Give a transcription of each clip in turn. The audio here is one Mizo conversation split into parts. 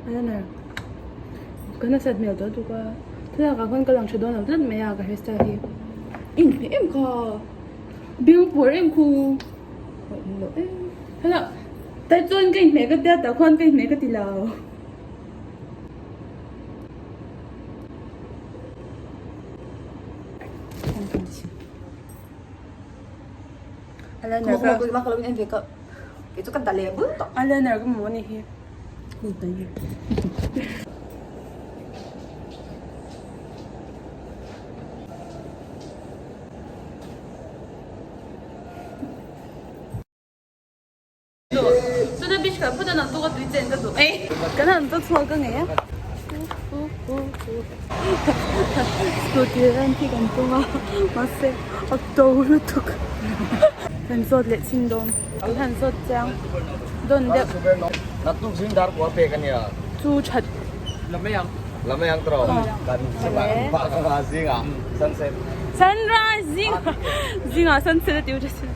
Eyeliner ka nasat hmel tawh lutuk a thlalak ah khan ka lang tha dawn lo tlat mai a ka hairstyle hi inhmeh em kha biang pawr em khu thlalak tai chuan ka inhmeh ka tia tah khuan ka inhmeh ka ti lo. Eyeliner ka mamawh a ni hi. Tuna beach kal phawt a nang tawk a tui chen ka duh mai. Kan han ta chhuak a ngei a. Scooty rent hi kan tum a mahse a to lutuk. Kan zawt leh chhin dawn. Kan han zawt chiang dawn deuh. Naktuk zing dar kua pek a nia. Chu that. La mai ang. La mai ang tawh. Kan chungah zingah sunset. Sunrise zingah zingah sunset a ti u tha sin.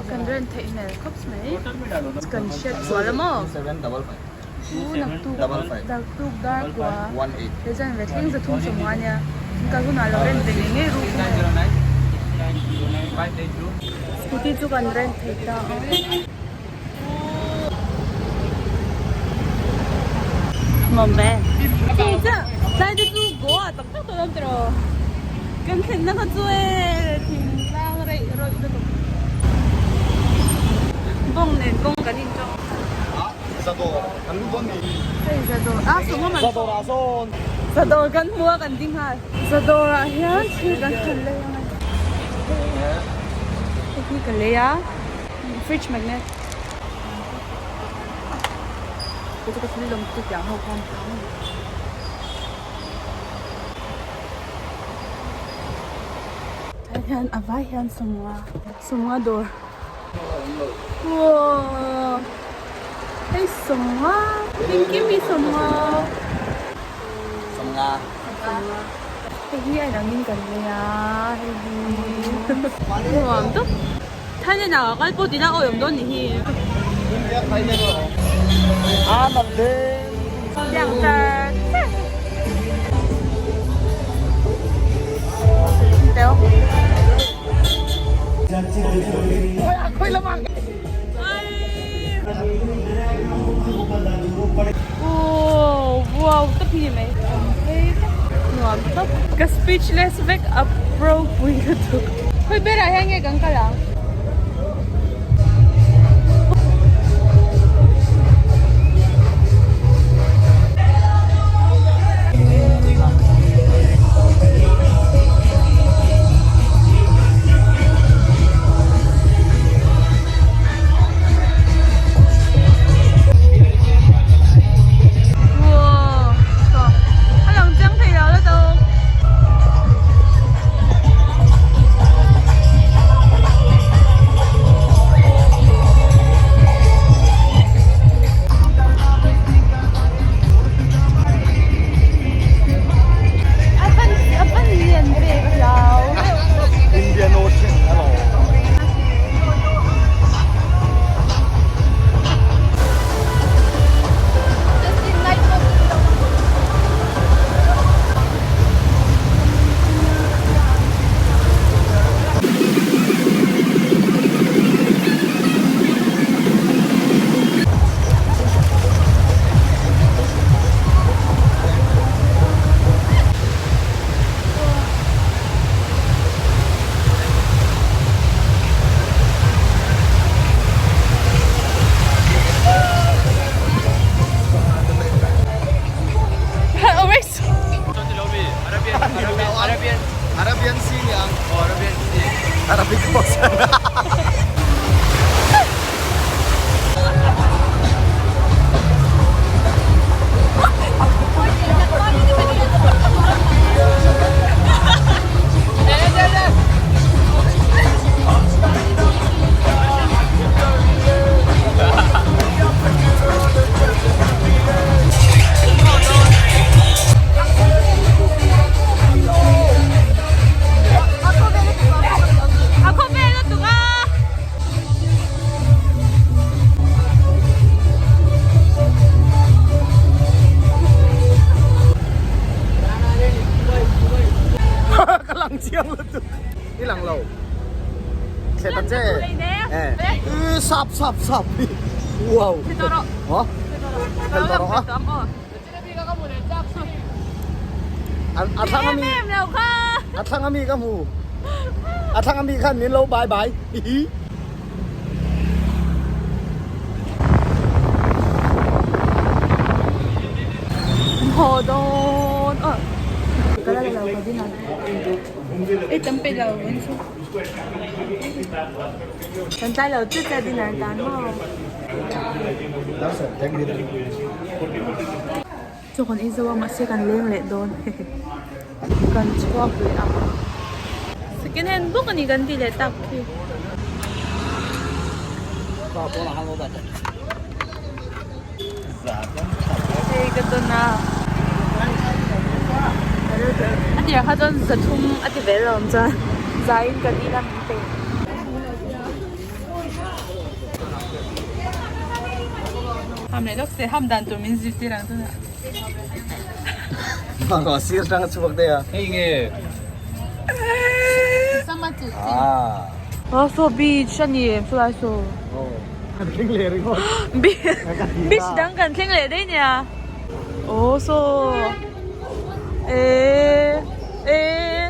Kan rent theih hmel khawp mai. Kan hriat sual a maw? Chu naktuk naktuk dar kua he zan ve thleng za thum sawm a nia. Kan kal hunah lo rent ve ngei ngei ru kha. Scooty chu kan rent thei ta a. Mawm ve. Tlai te chu Goa tak tak tawh dawn tiraw. Kan thlenna kha chu e thingtlang reih rawih lutuk. Bawng nen kawng kan intawng. Zadawr kan lut dawn ni. Hei zadawr a sawm a man. Zadawr ah sawn. Zadawr kan hmu a kan ding nghal. Zadawr ah hian thil kan han lei ang a. Hei hi ka lei a. Fridge magnet. Chu chu ka thil lawm chu tiang ho khan Tah hian a vai hian sawmnga sawmnga dawr Wow hei sawmnga engkim hi sawmnga Sawmnga Hei hi a inangin kan lei a hei hi nuam tawp. Thailand ah ka kal pawh tih lah awi awm dawn nih hi. Liang char char. Teo. Wow, tawp hi ni mai. Nuam tawp. Ka speechless vek a pro pui lutuk. Khawi berah hian nge kan kal ang? Eh sap sap sap wow. Hả? A thlang ami a thlang ami ka hmu a thlang ami khan min lo bye bye hi. Haw dawn a ka la lo ka ding a ei tam peih lo in chu kan tlai lo chiah chiah dinner tan maw. Chaw kan ei zo a mahse kan leng leh dawn hehe kan chhuak leh ang second hand bawk a ni kan tih leh tak khi. Hei ka tawn a a tirah kha chuan zathum a ti vel lo awm chuan zaiin kan ila min pe. Ham leh lawk se ham dan tur min zirtir ang tunah. Hmangah sir tang a chhuak daih a. Hei nge. Sama chu chi. Ah saw beach a ni em chulai saw. Kan thleng leh ringawt. Beach dang kan thleng leh daih nia. Aw saw. Eh eh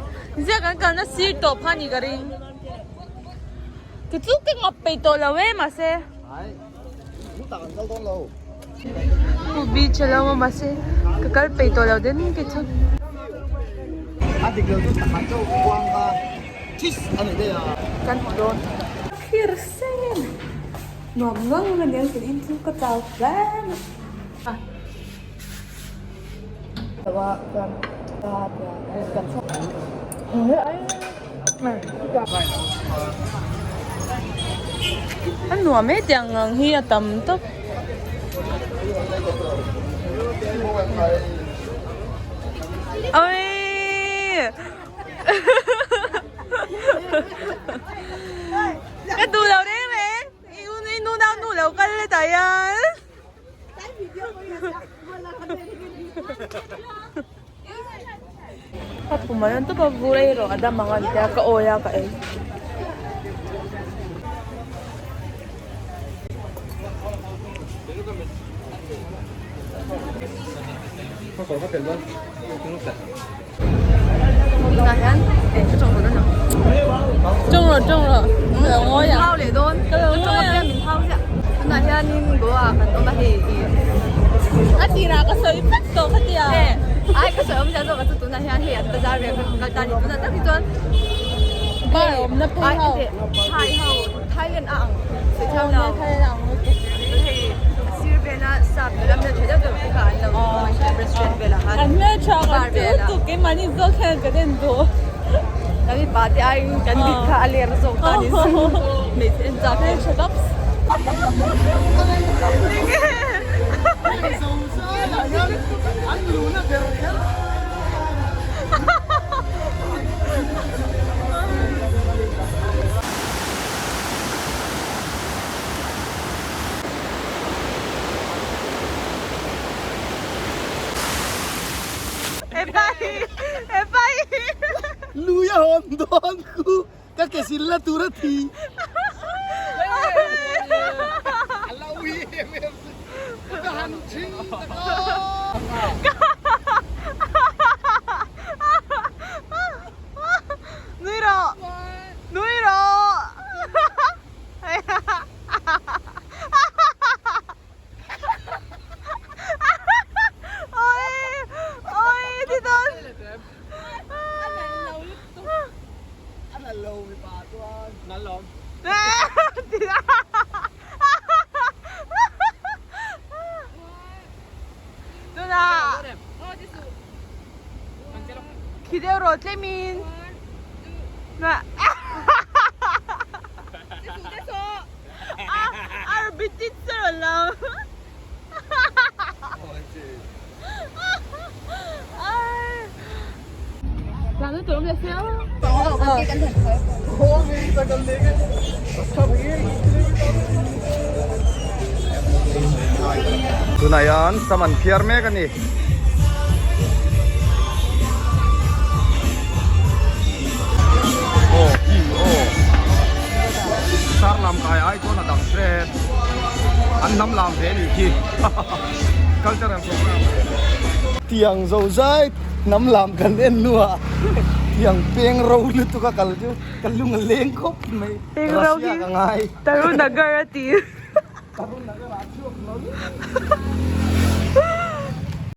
zia kan kalna sir tawp kha ni ka ring. Ti chu ka ngap peih tawh lo e mahse. Pu beach a lo awm a mahse ka kal peih tawh lo den kei chu. Kan hmu dawn. Thlir seng nuam ngang a nia kan in chu ka chau hle mai. A nuam e tiang ang hi a tam tawp. Awii Ka duh lo reng reng i nu nau nu lo kal le tah hian. Ka pum a rawn tawp a vur ei rawh a dam ang an tia ka awi a ka ei. Tunah hian eh ka tawng dawn a Tawng rawh tawng rawh ka lo ngawi ang. Hau leh dawn ka lo ka ngawi ang. Min hau ziah. Tunah hianin Goa kan awm a hei i. A tirah ka sawi vek tawh kha tia. Eh ai ka sawi awm zia zawk a chu tunah hian hei an bazar vel kan kal ta a ni tunah tak hi chuan Bar awmna pui ho. Thai ho Thailand a ang sawi thiam lo. Thailand a ang lutuk. Hei a sir vela sap lam hmel tha deuh deuh te kha an lo awm a restaurant velah khan An hmel tha kan ti lutuk keimahni zawk hian kan en duh. Kan mipa te aiin kan mit kha a ler zawk ta ni hmeichhe en chak Hmel tha tops. Lui a hawn dawn khu ka ke sil la tur a thi. A lo hi em em ka han thin tak a. Nui rawh nui rawh. Khi deuh rawh tlemin. Tunah hian sam an phiar mek a ni. Aw hi aw sar lam kai An hnam lam ve anih khi. Cultural program. Tiang zo zai hnam lam kan en hnuah tiang peng ro lutuk a kal chu ka lung a leng khawp mai. Peng ro hi Russia ka ngai. Tarunagar a ti. Tarunagar ah chhuak lo.